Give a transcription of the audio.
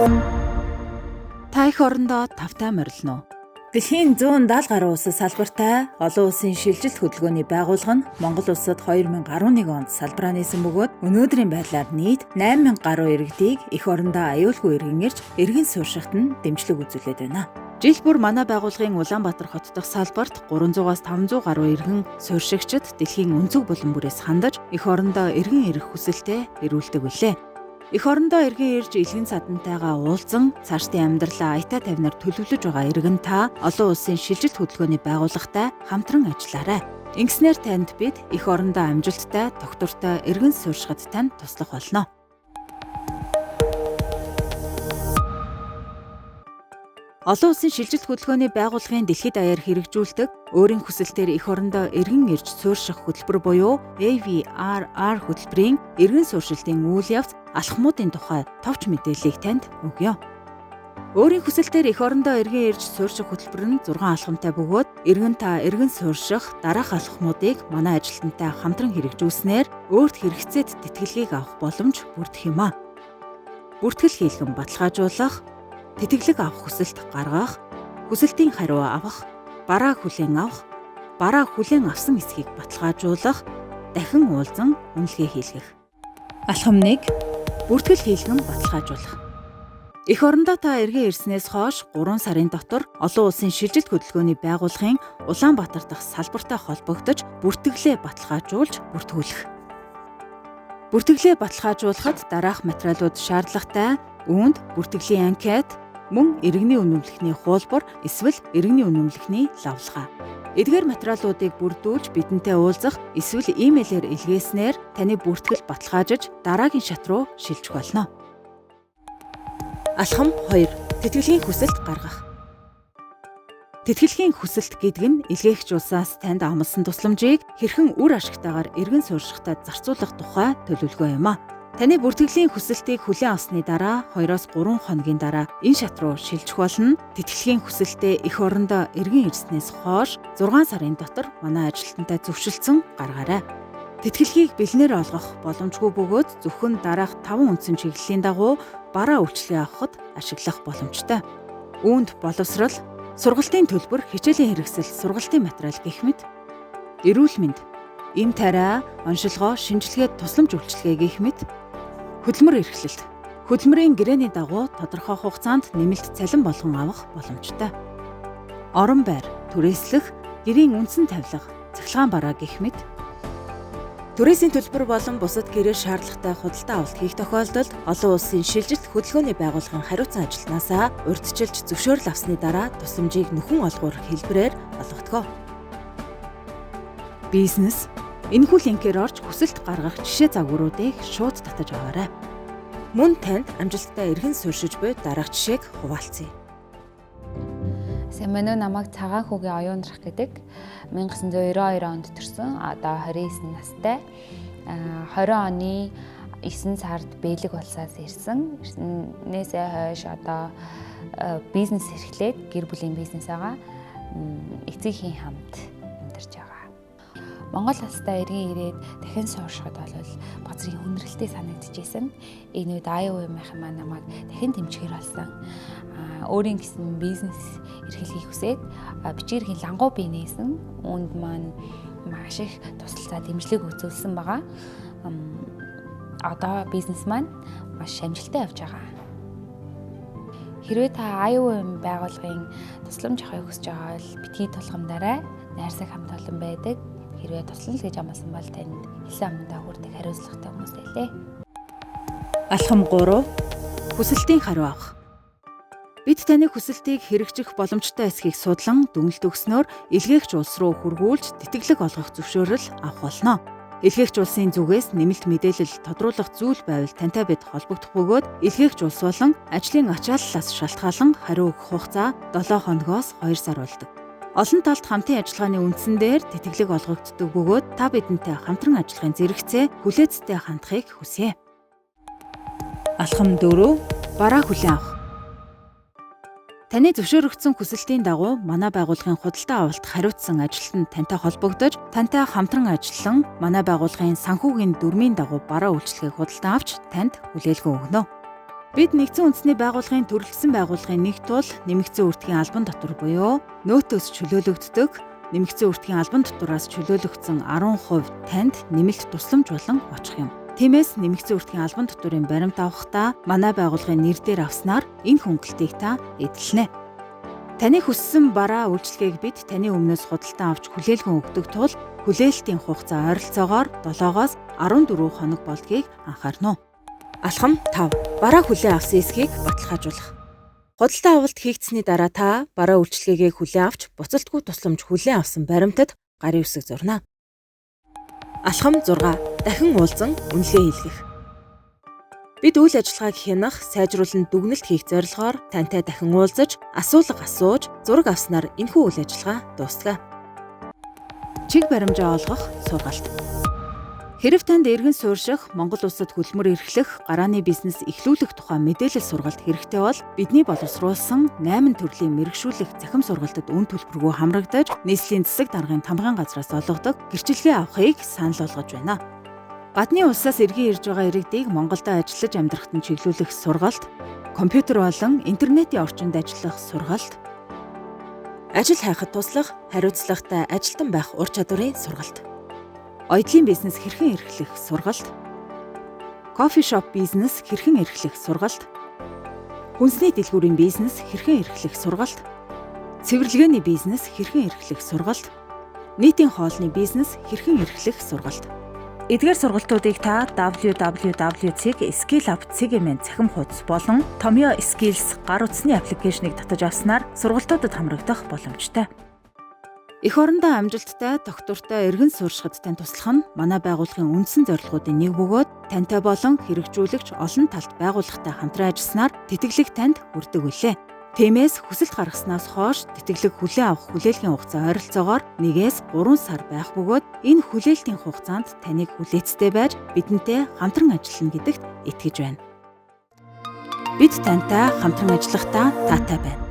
Та эх орондоо тавтай морилно уу? Дэлхийн 170 гаруй улсад салбартай олон улсын шилжилт хөдөлгөөний байгууллага нь Монгол улсад 2011 онд салбараа нээсэн бөгөөд өнөөдрийн байдлаар нийт 8000 гаруй иргэдийг эх орондоо аюулгүй иргэн ирж эргэн сууршихт нь дэмжлэг үзүүлээд байна. Жил бүр манай байгууллагын Улаанбаатар хот дахь салбарт 300-аас 500 гаруй иргэн сууршигчид дэлхийн өнцөг булан бүрээс хандаж эх орондоо эргэн ирэх хүсэлтэд ирүүлдэг билээ. Эх орондоо эргэн ирж илгэн садантайгаа уулзан цаашдын амьдралаа аятай тавинаар төлөвлөж байгаа иргэн та олон улсын шилжилт хөдөлгөөний байгууллагатай хамтран ажиллаарай. Ингэснээр танд бид эх орондоо амжилттай, тогтвортой эргэн сууршихад танд туслах болно. Олон улсын шилжилт хөдөлгөөний байгууллагын дэлхийд даяар хэрэгжүүлдэг өөрийн хүсэлтээр эх орондоо эргэн ирж суурших хөтөлбөр буюу AVRR хөтөлбөрийн эргэн сууршилтын үйл явц алхмуудын тухай товч мэдээллийг танд өгье. Өөрийн хүсэлтээр эх орондоо эргэн ирж суурших хөтөлбөр нь 6 алхамтай бөгөөд эргэн та эргэн суурших дараах алхмуудыг манай ажилтнтай хамтран хэрэгжүүлснээр өөрт хэрэгцээд тэтгэлгийг авах боломж бүрдэх юм а. Бүртгэл хийлгэн баталгаажуулах, тэтгэлэг авах хүсэлт гаргах, хүсэлтийн хариу авах, бараа хүлээн авах, бараа хүлээн авсан эсхийг баталгаажуулах, дахин уулзан үнэлгээ хийлгэх. Алхам 1. Бүртгэл хийлгэн баталгаажуулах. Эх орондоо та эргэн ирснээс хойш 3 сарын дотор олон улсын шилжилт хөдөлгөөний байгууллагын Улаанбаатар дахь салбартай холбогдож бүртгэлээ баталгаажуулж бүртгүүлэх. Бүртгэлээ баталгаажуулахад дараах материалууд шаардлагатай. Үүнд бүртгэлийн анкет, мөн иргэний үнэмлэхний хуулбар эсвэл иргэний үнэмлэхний лавлгаа. Эдгээр материалуудыг бүрдүүлж бидэнтэй уулзах эсвэл имэйлээр илгээснээр таны бүртгэл баталгаажиж дараагийн шат руу шилжих болно. Алхам 2. Тэтгэлгийн хүсэлт гаргах. Тэтгэлгийн хүсэлт гэдэг нь илгээгч улсаас танд амласан тусламжийг хэрхэн үр ашигтайгаар эргэн сууршихтаа зарцуулах тухай төлөвлөгөө юм а. Таны бүртгэлийн хүсэлтийг хүлээн авсны дараа 2-3 хоногийн дараа энэ шат руу шилжих болно. Тэтгэлгийн хүсэлтээ эх орондоо эргэн ирснээс хойш 6 сарын дотор манай ажилтнтай зөвшөлдсөн гаргаарай. Тэтгэлгийг бэлнээр олгох боломжгүй бөгөөд зөвхөн дараах 5 үндсэн чиглэлийн дагуу бараа үйлчилгээ авахад ашиглах боломжтой. Үүнд боловсрол, сургалтын төлбөр, хичээлийн хэрэгсэл, сургалтын материал гэх мэт, эрүүл мэнд, эм тариа, оншилгоо, шинжилгээд тусламж үйлчилгээ гэх мэт, хөдөлмөр эрхлэлт. Хөдөлмөрийн гэрээний дагуу тодорхой хугацаанд нэмэлт цалин болгон авах боломжтой. Орон байр, түрээслэх, гэрийн үндсэн тавилга, цахилгаан бараа гэх мэт. Түрээсийн төлбөр болон бусад гэрээ шаардлагатай худалдан авалт хийх тохиолдолд олон улсын шилжилт хөдөлгөөний байгууллагын хариуцсан ажилтнаасаа урьдчилж зөвшөөрөл авсны дараа тусламжийг нөхөн олгуур хэлбэрээр олгодог. Бизнес. Энэхүү линкээр орж хүсэлт гаргах жишээ загваруудыг шууд татаж аваарай. Мөн танд амжилттай эргэн сууршиж буй дараах жишээг хуваалцъя. Сайн байна уу, намайг Цагаан хүүгийн оюунрах гэдэг. 1992 онд төрсөн. Одоо 29 настай. 20 оны 9 сард бэлэг улсаас ирсэн. Ирснээсээ хойш одоо бизнес эрхлээд гэр бүлийн бизнес байгаа. Эцэгхийн хамт амьдарч байгаа. Монгол улстай эргэн ирээд дахин сууршихад бол базрын хүндрэлтэй санагдчихсэн. Энэ үед IOM-ийн маань намайг дахин дэмжихээр болсон. Өөрийн гэсэн бизнес эрхлэхийг хүсээд бичгэрхийн лангуу бий нээсэн. Үүнд маань маш их тусалцаа дэмжлэг үзүүлсэн байгаа. Одоо бизнес маань маш амжилттай явж байгаа. Хэрвээ та IOM байгууллагын тусламж авахыг хүсэж байгаа бол битгий тулгамдаарай. Найрсаг хамт олон байдаг. Хэрвээ туслана л гэж амласан бол танд хэлсэн амандаа хүртэх хариуцлагатай хүмүүс байлээ. Алхам 3. Хүсэлтийн хариу авах. Бид таны хүсэлтийг хэрэгжих боломжтой эсхийг судлан дүгнэлт өгснөөр илгээгч улс руу хүргүүлж тэтгэлэг олгох зөвшөөрөл авах болно. Илгээгч улсын зүгээс нэмэлт мэдээлэл тодруулах зүйл байвал тантай бид холбогдох бөгөөд илгээгч улс болон ажлын ачааллаас шалтгаалan хариу өгөх хугацаа 7 хоногоос 2 сар болдог. Олон талд хамтын ажиллагааны үндсэн дээр тэтгэлэг олгогддог бөгөөд та бидэнтэй хамтран ажиллахын зэрэгцээ хүлээцтэй хандахыг хүсье. Алхам 4. Бараа хүлээн авах. Таны зөвшөөрөгдсөн хүсэлтийн дагуу манай байгууллагын худалдан авалт хариуцсан ажилтнанд тантай холбогдож, тантай хамтран ажиллан манай байгууллагын санхүүгийн дүрмийн дагуу бараа үйлчилгээг худалдан авч танд хүлээлгэн өгнө. Бид нэгдсэн үндэсний байгууллагын төрөлжсөн байгууллагын нэг тул нэмэгдсэн үүрдгийн албан дотор буюу нөөтөөс чөлөөлөгддөг нэмэгдсэн үүрдгийн албан дотроос чөлөөлөгдсөн 10% танд нэмэлт тусламж болон очих юм. Тиймээс нэмэгдсэн үүрдгийн албан дотоорын баримт авахдаа манай байгууллагын нэр дээр авснаар энэ хөнгөлтийг та эдлэнэ. Таны хүссэн бараа үйлчилгээг бид таны өмнөөс худалдан авч хүлээлгэн өгдөг тул хүлээлтийн хугацаа ойролцоогоор 7-оос 14 хоног болдгийг анхаарна уу. Алхам 5. Бараа хүлээн авсан эсхийг баталгаажуулах. Худалдан авалт хийгдсэний дараа та бараа үйлчилгээгээ хүлээн авч буцалтгүй тусламж хүлээн авсан баримтад гарын үсэг зурна. Алхам 6. Дахин уулзан үнэлгээ хийлгэх. Бид үйл ажиллагааг хянах, сайжруулан дүгнэлт хийх зорилгоор тантай дахин уулзаж, асуулга асууж, зураг авснаар энэхүү үйл ажиллагаа дуустгаа. Чиг баримжаа олгох сургалт. Хэрэв танд эргэн суурьших, Монгол улсад хөдөлмөр эрхлэх, гарааны бизнес эхлүүлэх тухай мэдээлэл сургалт хэрэгтэй бол бидний боловсруулсан 8 төрлийн мэргэшүүлэх цахим сургалтад үн төлбөргүй хамрагдаж, нийслэлийн засаг даргын тамгын газраас олгодог гэрчилгээ авахыг санал болгож байна. Гадны улсаас эргэн ирж байгаа иргэдийг Монголд ажиллаж амьдрахад нь чиглүүлэх сургалт, компьютер болон интернетийн орчинд ажиллах сургалт, ажил хайхад туслах, хариуцлагатай ажилтан байх ур чадварын сургалт, оёдлын бизнес хэрхэн эрхлэх сургалт, кофе шоп бизнес хэрхэн эрхлэх сургалт, хүнсний дэлгүүрийн бизнес хэрхэн эрхлэх сургалт, цэвэрлэгээний бизнес хэрхэн эрхлэх сургалт, нийтийн хоолны бизнес хэрхэн эрхлэх сургалт. Эдгээр сургалтуудыг та www.skillup.cgm цахим хуудас болон Tomyo Skills гар утасны аппликейшнийг татаж авснаар сургалтуудад хамрагдах боломжтой. Эх орондоо амжилттай, тогтвортой эргэн суурьшихад тань туслах нь манай байгууллагын үндсэн зорилгоудын нэг бөгөөд тантай болон хэрэгжүүлэгч олон талт байгууллагатай хамтран ажилласанаар тэтгэлэг танд хүрдэг үлээ. Тиймээс хүсэлт гаргаснаас хойш тэтгэлэг хүлээн авах хүлээлгийн хугацаа ойролцоогоор 1-ээс 3 сар байх бөгөөд энэ хүлээлтийн хугацаанд таныг хүлээцтэй байж бидэнтэй хамтран ажиллана гэдэгт итгэж байна. Бид тантай хамтран ажиллахдаа таатай байна.